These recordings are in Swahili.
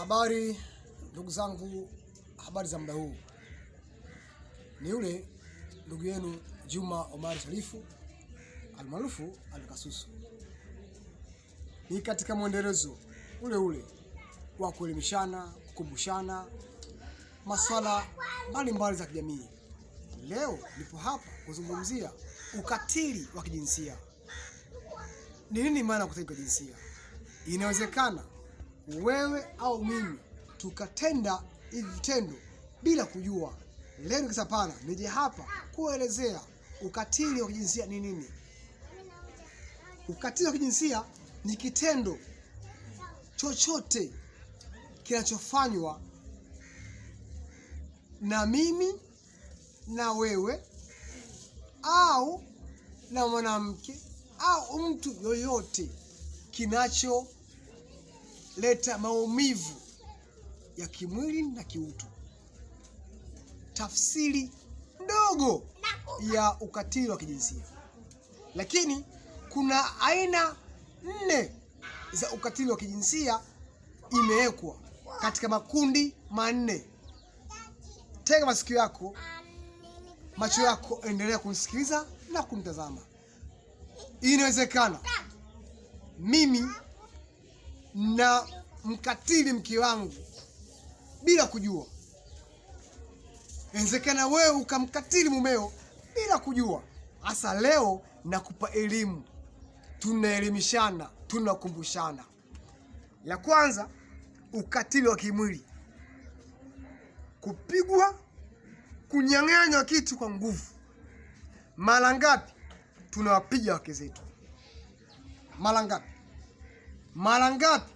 Habari ndugu zangu, habari za muda huu. Ni yule ndugu yenu Juma Omari Sharifu almaarufu Alkasusu. Ni katika mwendelezo ule ule wa kuelimishana, kukumbushana masuala mbalimbali za kijamii. Leo nipo hapa kuzungumzia ukatili wa kijinsia. Ni nini maana ya ukatili wa kijinsia? Inawezekana wewe au mimi tukatenda hivi vitendo bila kujua. Leo nikisapana nije hapa kuelezea ukatili wa kijinsia ni nini. Ukatili wa kijinsia ni kitendo chochote kinachofanywa na mimi na wewe au na mwanamke au mtu yoyote kinacholeta maumivu ya kimwili na kiutu. Tafsiri ndogo ya ukatili wa kijinsia. Lakini kuna aina nne za ukatili wa kijinsia imewekwa katika makundi manne. Tega masikio yako, macho yako, endelea kunisikiliza na kunitazama. Inawezekana mimi na mkatili mke wangu bila kujua. Inawezekana wewe ukamkatili mumeo bila kujua. Hasa leo nakupa elimu, tunaelimishana, tunakumbushana. La kwanza, ukatili wa kimwili, kupigwa, kunyang'anywa kitu kwa nguvu. Mara ngapi tunawapiga wake zetu? Mara ngapi? Mara ngapi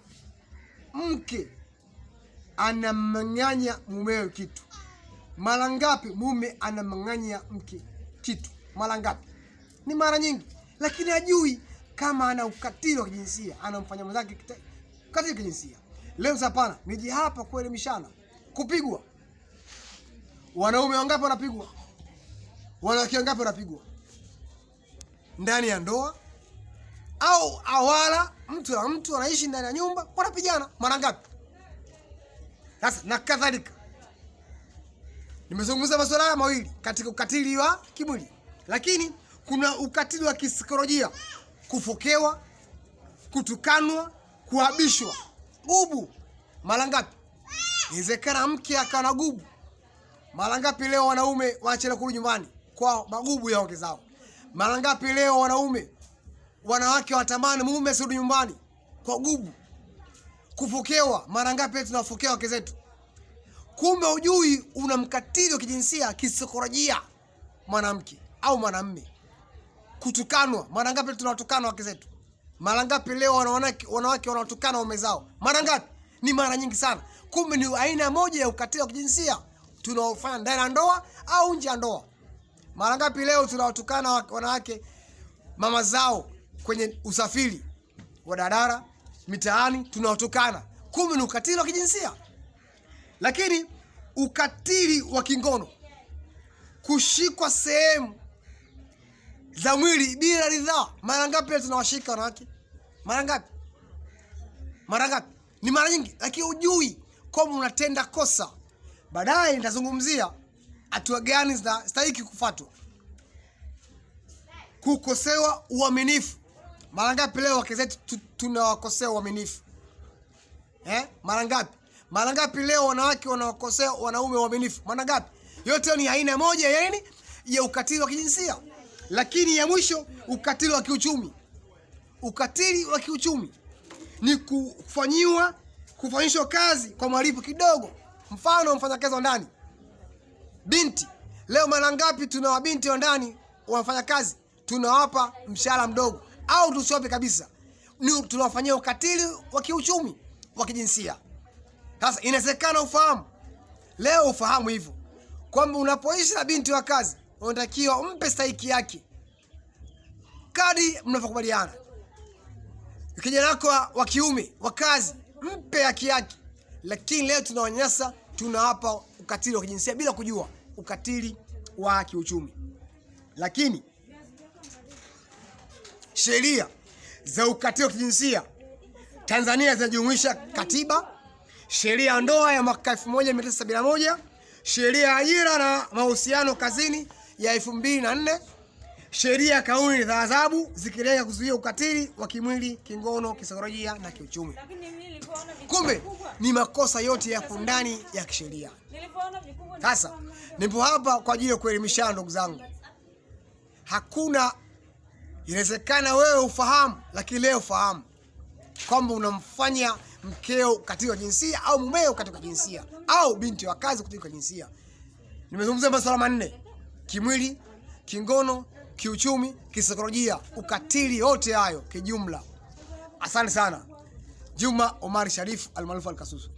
mke anamnyang'anya mumewe kitu? Mara ngapi mume anamnyang'anya mke kitu? Mara ngapi? Ni mara nyingi, lakini hajui kama ana ukatili wa kijinsia, anamfanya mwenzake ukatili wa kijinsia. Leo hapana, nije hapa kuelimishana. Kupigwa, wanaume wangapi wanapigwa? Wanawake wangapi wanapigwa ndani ya ndoa au awala? Mtu na mtu anaishi ndani ya nyumba, wanapigana mara ngapi? Sasa na kadhalika. Nimezungumza masuala haya mawili katika ukatili wa kimwili, lakini kuna ukatili wa kisaikolojia, kufokewa, kutukanwa, kuabishwa, gubu. Mara ngapi inawezekana mke akawa na gubu? Mara ngapi leo wanaume wanachelewa kurudi nyumbani kwa magubu ya wake zao? Mara ngapi leo wanaume, wanawake watamani mume asirudi nyumbani kwa gubu? Kufokewa, mara ngapi tunafokea wake zetu? Kumbe hujui una mkatili wa kijinsia kisaikolojia, mwanamke au mwanamme. Kutukanwa, mara ngapi tunawatukana wake zetu? Mara ngapi leo wanawake wanaotukana waume zao? Mara ngapi? Ni mara nyingi sana. Kumbe ni aina moja ya ukatili wa kijinsia tunaofanya ndani ya ndoa au nje ya ndoa. Mara ngapi leo tunawatukana wanawake mama zao kwenye usafiri wa daladala, mitaani, tunawatukana. Kumbe ni ukatili wa kijinsia. Lakini ukatili wa kingono, kushikwa sehemu za mwili bila ridhaa. Mara ngapi tunawashika wanawake? Mara ngapi? Mara ngapi? Ni mara nyingi, lakini hujui kwamba unatenda kosa. Baadaye nitazungumzia hatua gani zinastahili kufuatwa. Kukosewa uaminifu. Mara ngapi leo wake zetu tunawakosea uaminifu? Mara ngapi? Mara ngapi leo wanawake wanawakosea wanaume uaminifu? Mara ngapi? Yote ni aina moja ya nini? Ya ukatili wa kijinsia. Lakini ya mwisho, ukatili wa kiuchumi. Ukatili wa kiuchumi ni kufanyishwa kazi kwa malipo kidogo. Mfano, mfanyakazi wa ndani, binti. Leo mara ngapi tuna wabinti wa ndani wanafanya kazi, tunawapa mshahara mdogo au tusiwape kabisa? Ni tunawafanyia ukatili wa kiuchumi wa kijinsia. Sasa inawezekana ufahamu leo, ufahamu hivyo kwamba unapoishi na binti wa kazi unatakiwa umpe stahiki yake kadi mnavyokubaliana. Kijana wako wa kiume wa kazi mpe haki yake, lakini leo tunawanyanyasa, tunawapa ukatili wa kijinsia bila kujua ukatili wa kiuchumi. Lakini sheria za ukatili wa kijinsia Tanzania zinajumuisha katiba, Sheria ya ndoa ya mwaka 1971, sheria ya ajira na mahusiano kazini ya 2004, sheria ya kanuni za adhabu zikilenga kuzuia ukatili wa kimwili, kingono, kisaikolojia na kiuchumi. Kumbe ni makosa yote yapo ndani ya kisheria. Sasa nipo hapa kwa ajili ya kuelimishana ndugu zangu. Hakuna, inawezekana wewe ufahamu, lakini leo ufahamu kwamba unamfanya mkeo ukatili wa jinsia au mumeo ukatili wa jinsia au binti wa kazi ukatili wa jinsia. Nimezungumzia masuala manne: kimwili, kingono, kiuchumi, kisaikolojia, ukatili yote hayo kijumla. Asante sana. Juma Omar Sharif almaarufu Alkasusu.